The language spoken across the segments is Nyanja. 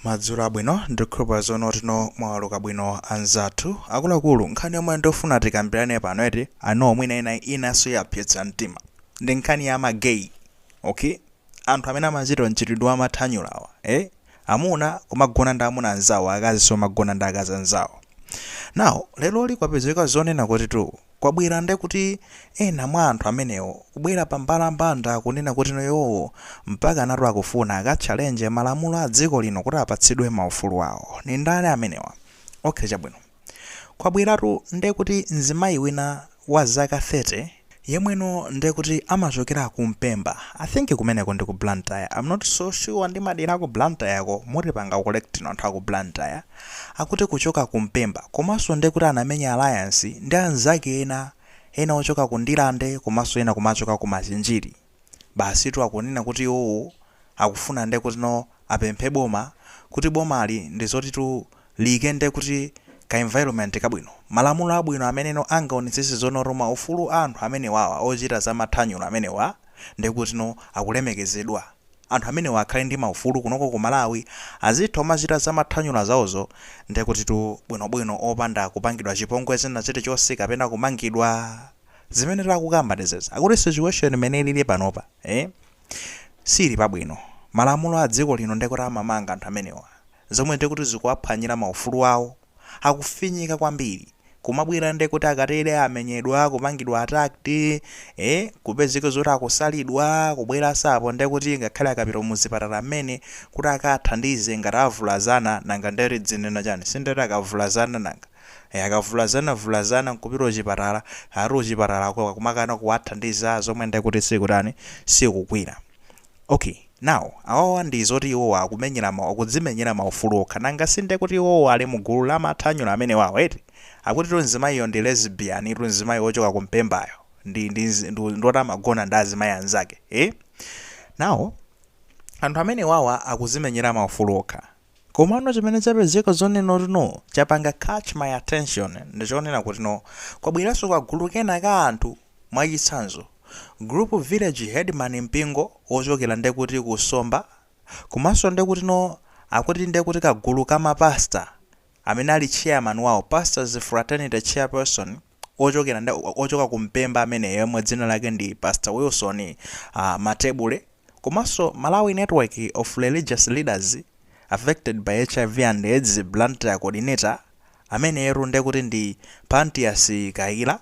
Madzulo abwino. Ndikukhulupirira zonotino mwaweruka bwino anzathu. Akuluakulu, nkhani yomwe ndofuna tikambirane pano eti ano, mwina ina inanso yapsetsa mtima, ndi nkhani ya ma gay, okay? Anthu amene amachita mchitidwe wa mathanyulawa, amuna kumagona ndi amuna anzawo, akazi somagona ndi akazi anzawo. Now lero kwapezeka zonena kuti tu kwabwera nde kuti ena mwa anthu amenewo kubwera pa mbalambanda kunena kuti iwowo mpaka natu akufuna aka challenge malamulo a dziko lino kuti apatsidwe maufulu awo. Ni ndani amenewa? Okay, chabwino. Kwabweratu nde kuti mzimayi wina wa zaka 30 yemweno nde kuti amachokera ku Mpemba, I think kumeneko ndi ku Blantyre, I'm not so sure ndi madera ku Blantyre ko, mutipanga correct anthu aku Blantyre. Akuti kuchoka ku Mpemba, komanso nde kuti anamenya alliance ndi anzake ena, ena ochoka ku Ndilande komanso ena kumachoka ku Machinjiri. Basitu, akunena kuti iwowo akufuna nde kuti no apemphe boma kuti bomali ndi zotitu like nde kuti ka environment kabwino, malamulo abwino ameneno angaonetsetse zonoti maufulu a anthu amenewawa ochita za mathanyula amenewa ndi kuti no akulemekezedwa. Anthu amenewa akhale ndi maufulu kunoko ku Malawi, azitha omachita za mathanyula zawozo ndi kutitu bwinobwino, opanda kupangidwa chipongwe china chilichonse kapena kumangidwa. Zimene takukamba ndizezi. Akuti situation imene ilili panopa sili pabwino. Malamulo a dziko lino ndikuti amamanga anthu amenewa, zomwe ndikuti zikuwaphwanyira maufulu awo, akufinyika kwambiri. Kumabwera ndi kuti akatere amenyedwa, kupangidwa attacked, kupezeka zoti akusalidwa, kubwera sapo ndi kuti ngakhale akapita muzipatala mmene kuti akathandize ngati avulazana, nanga ndeti dzinena chani? Sindeti akavulazana, nanga akavulazana vulazana nkupita kuchipatala, ati kuchipatala kumakana kuwathandiza, zomwe ndekuti sikutani, sikugwira. Okay, now awawa ndi zoti iwowa akumenyera akudzimenyera maufulu okha. Nanga sinde kuti iwowa ali mugulu la mathanyula amene wawo eti? Akuti mzimayiyo ndi lesbian, itu mzimayi wochoka kumpembayo ndi ndoti amagona ndi azimayi anzake. Now anthu amene wawa akuzimenyera maufulu okha. Komano chimene chapezeka zonena kuti no chapanga catch my attention ndichonena kuti no kwabweranso kagulu kena ka anthu. Mwachitsanzo, group village headman Mpingo wochokera ndekuti kusomba, komanso ndekuti no akuti ndekuti kagulu kamapasta amene ali chairman wawo, Pastors Fraternity chairperson ochokera ochoka kumpemba amene yemwe dzina lake ndi Pastor Wilson Matebule, komanso Malawi Network of Religious Leaders Affected by HIV and AIDS Blantyre coordinator amene yeru ndekuti ndi Pantias Kaila.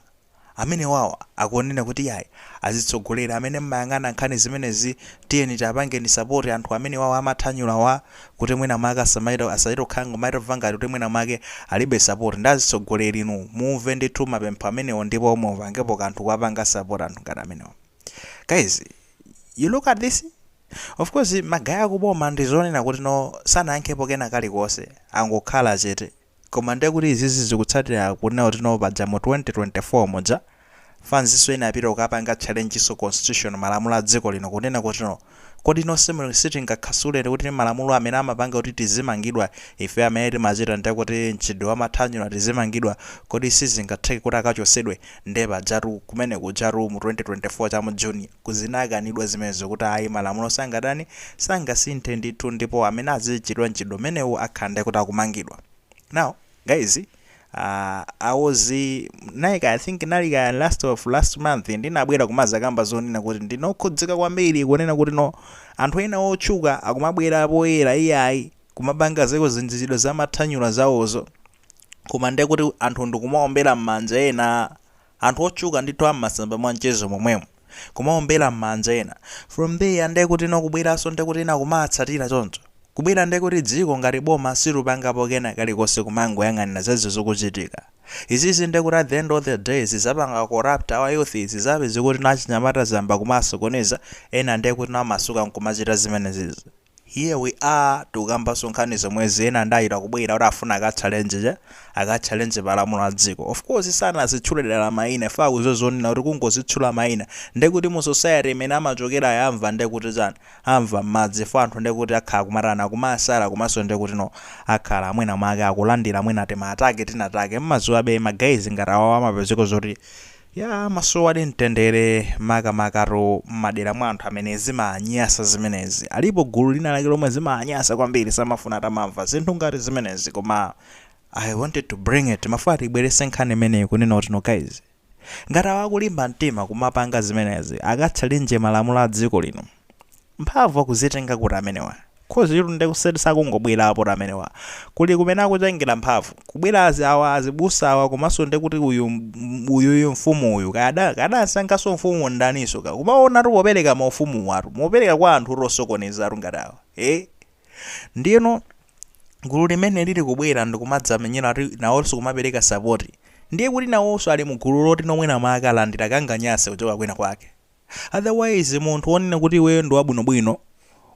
Amene wawa akunena kuti yayi, azitsogoleri amene mmayang'ana nkhani zimenezi, tiyeni tapangeni support anthu amene wawa amathanyula wa, kuti mwina mwake asamaita asachite kukhala ngomaita ngati kuti mwina mwake alibe support. Ndi azitsogoleri inu mumve ndithu mapempho amenewo ndipo mupangepo kanthu kuwapanga support anthu ngati amenewo. Guys, you look at this. Of course ma guy akuboma ndizonena kuti no sanayankhepo kena kalikonse, angokhala chete. Koma ndiye kuti izizi zikutsatira kunena kuti no paja mu 2024 muja fanzinso ena apita kukapanga challenge so constitution, malamulo a dziko lino, kunena kuti no kodi nonse sitingakhasule kuti malamulo amene amapanga kuti tizimangidwa ife amene timachita ndiye kuti mchitidwe wa mathanyula tizimangidwa, kodi sizingatheke kuti akachosedwe? Ndiye pajatu kumene kujatu mu 2024 cha mu Juni kuzinakanidwa zimenezo kuti ayi, malamulo sangatani, sangasinthe ndithu, ndipo amene azichitidwa mchitidwe umenewu akhala ndiye kuti akumangidwa. Now guys, I was naika, I think nalika last of last month ndinabwera kumazakamba zonena kuti ndinokhudzika kwambiri kunena kuti no anthu ena otchuka akumabwera poyera iyayi kumapanga zeko zinjizidwe zamathanyula zawozo, koma ndiye kuti anthu ndikumaombera m'manja ena, anthu otchuka ndithu ammasamba mwa mchezo momwemo kumaombera m'manja ena. From there ndiye kuti no kubweranso ndiye kuti ena kumatsatira choncho, kubwera ndiye kuti dziko ngati boma silupangapo kena kalikonse, kumangoyang'anira zazo zikuchitika izizi. Ndiye kuti at the end of the day zizapanga corrupt our youth, zizapeza kuti nachinyamata zamba kumasokoneza ena, ndiye kuti namasuka nkumachita zimenezizi. Here we are, tikukambanso nkhani zomwezi. Ena ndayita kubwera kuti afuna aka challenge cha aka challenge malamulo a dziko. Of course sanazitchule dala mayina, ife akuzozonena kuti kungozitchula mayina ndiye kuti mu society imene amachokera yamva ndiye kuti chani, amva m'madzi fo anthu ndiye kuti akhala kumatana, kumasala, komanso ndiye kuti no akhala mwina mwake akulandira mwina tima attack tinatake. Mmadziwabe ma guys ngati awawa amapezeka zoti Ya, amasowadi mtendere, makamakatu m'madera mwa anthu amene zimanyasa zimenezi. Alipo gulu lina lake lomwe zimanyasa kwambiri, samafuna atamamva zinthu ngati zimenezi. Koma I wanted to bring it, mafuna tibwerese nkhani imeneyi kunena kuti, no guys, ngati awakulimba mtima kumapanga zimenezi, akatchalenje malamulo a dziko lino, mphamvu akuzitenga kuti amenewa? Khozi ilu ndikuseti sakungobwerapo amenewa, kuli kumene akutengera mphamvu kubwera azi awa, azibusa awa. Komanso ndikuti uyu, uyuyu mfumu uyu kadasankhaso mfumu ndaniso ka kumaona popereka maufumu watu mopereka kwa anthu osokonezatu ngati awa, eh? Ndiyeno gulu limene lili kubwera ndikumadzamenyera nawonso kumapereka support, ndiye kuti nawonso ali mugulu loti nomwe namakalandira kanganyase kuchoka kwina kwake. Otherwise munthu wonena kuti iweyo ndi wabwinobwino,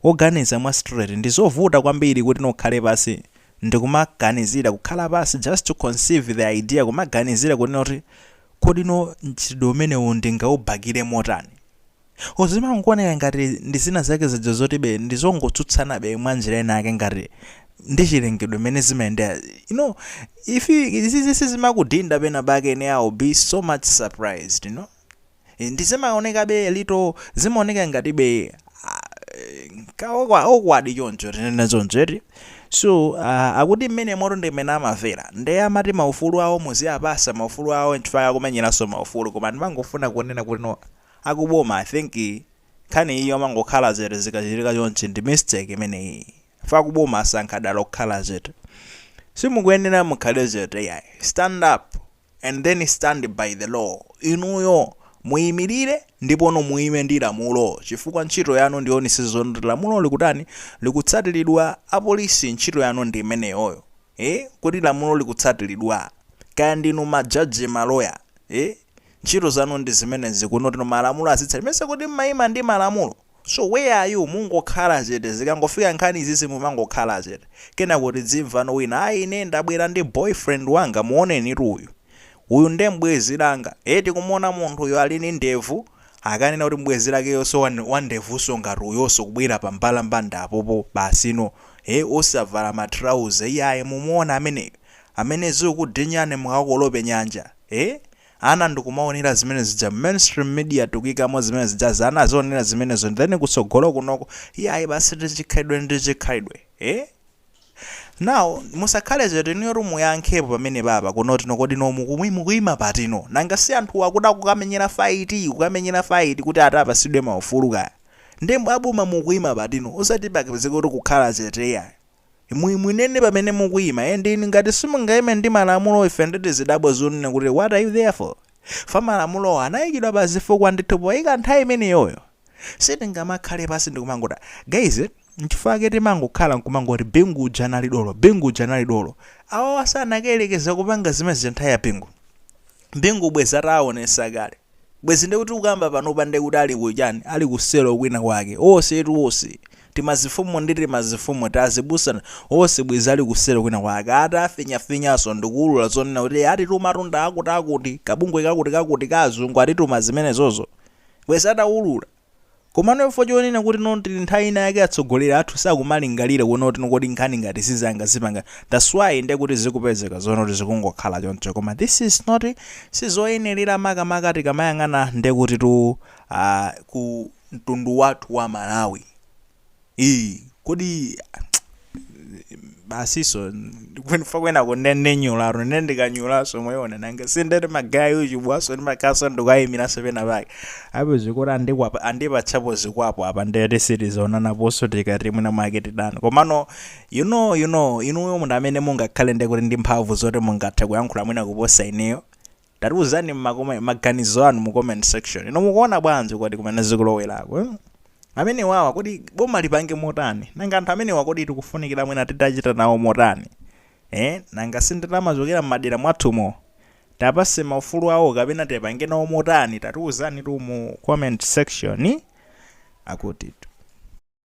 woganiza mwa straight, ndi zovuta kwambiri kuti nokhale pasi ndikumaganizira, kukhala pasi just to conceive the idea, kumaganizira kunena kuti kodi no mchitidwe umenewu ndingawubakire motani? Uzimangooneka ngati ndi zina zake zija zotibe ndizongotsutsanabe mwa njira ina yake, ngati ndi chilengedwe mmene zimayendera. If izizi sizimakudinda pena pake, ine I will be so much surprised. Ndizimaonekabe lito, zimaoneka ngatibe awkward choncho, tinene choncho eti. So akuti mmene moto ndi mmene amavera, ndiye amati maufulu awo muziyapasa maufulu awo, nchifukwa akumenyeranso maufulu. Koma ndimangofuna kunena kuti no, akuboma, I think nkhani iyo amangokhala chete zikachitika chonchi ndi mistake imeneyi. Fa kuboma asankha dala okhala chete. Simukuyenera mukhale chete, yayi. Stand up and then stand by the law. Inuyo muyimirire ndipono muyime ndi lamulo, chifukwa ntchito yanu ndionese kuti lamulo likutani, likutsatiridwa. Apolisi, ntchito yanu ndi imeneyoyo, eh? Kuti lamulo likutsatiridwa. Kaya ndinu majaji, maloya, eh? Ntchito zanu ndi zimenezi, kuno tino malamulo azitsati mese kuti mmayima ndi malamulo. So where are you? Mungokhala chete zikangofika nkhani izizi, mumangokhala chete. Kena kuti dzimvano wina, "Ayi, ine ndabwera ndi boyfriend wanga, muoneni uyu, uyu ndiye mbwezi langa." Eti kumuona munthu uyo ali ndi ndevu, akanena kuti mbwezi lakeyonso wa ndevunso ngati uyonso, kubwera pa mbalambanda apopo basino, e osavala matrauza, iyayi, mumuona ameneyo amene zikudinyane mukakolope nyanja, e ana ndikumaonera zimene zija. Mainstream media tikuyikamo zimene zija, zana azionera zimenezo. Then kutsogolo kunoko, iyayi, basi tichikhalidwe ndi chikhalidwe, eh? Now musakhale chete inuyo, muyankhepo pamene papa kunoti nokodi no mukuyima patino. Nanga si anthu akuda kukamenyera fight, kukamenyera fight kuti atapasidwe maufulu kaya ndi aboma, mukuyima patino? Usati pakapezeka kuti kukhala cheteya. Mwinene pamene mukuyima. And inu ngati simungayime ndi malamulo, ife nditi zidabwa zonena kuti what are you there for? Fa malamulo anayikidwa pa zifukwa ndithu poyika nthawi imeneyoyo. Sitingamakhale pasi ndikumangoti, guys, nchifukwa timangokhala nkumangoti Bingu uja anali dolo, Bingu uja anali dolo. Awo asanakelekeza kupanga zimene nthawi ya Bingu, Bingu bwezi ataonesa kale, bwezi ndikuti ukamba panopa ndikuti ali kuchani, ali kuselo kwina kwake. Onse etu, onse timazifumu ndi timazifumu tazibusana, onse bwezi ali kuselo kwina kwake, atafinyafinyaso ndikuwulula zonena kuti atituma tunda akuti akuti kabungwe kakuti kakuti kazungu atituma zimenezozo, bwezi atawulula. Komano ifo chonena kuti no, tili nthawi ina yake, atsogoleri athu sakumalingalira kuona kuti kodi nkhani ngati zizanga zipanga. That's why nde kuti zikupezeka zoona kuti zikungokhala choncho. Koma this is not, sizoyenerera, makamaka tikamayang'ana nde kuti tu ku mtundu wathu wa Malawi iyi. Kodi basiso kufa kwena kunendenyularo, nde ndikanyulaso moyona, nanga sindeti magayi uchibwaso ndimakaso ndikayimiranso pena pake apo zikuti andipatsapo zikwapo apa, ndeti sitizonanaponso tikati mwina mwake tidani. Komano inuyo munthu amene mungakhale ndi kuti ndi mphamvu zoti mungathe kuyankhula mwina kuposa ineyo, tatiuzani maganizo anu mu comment section. Ino mukuona bwanji kodi kumene zikulowerako, eh? Amene wawa kodi boma lipange motani? Nanga anthu amenewa kodi tikufunikira mwina titachita nawo motani, eh? Nanga sinditamachokera m'madera mwathumo, tapase maufulu awo kapena tipange nawo motani? Tatiuzani tu mu comment section akuti tu.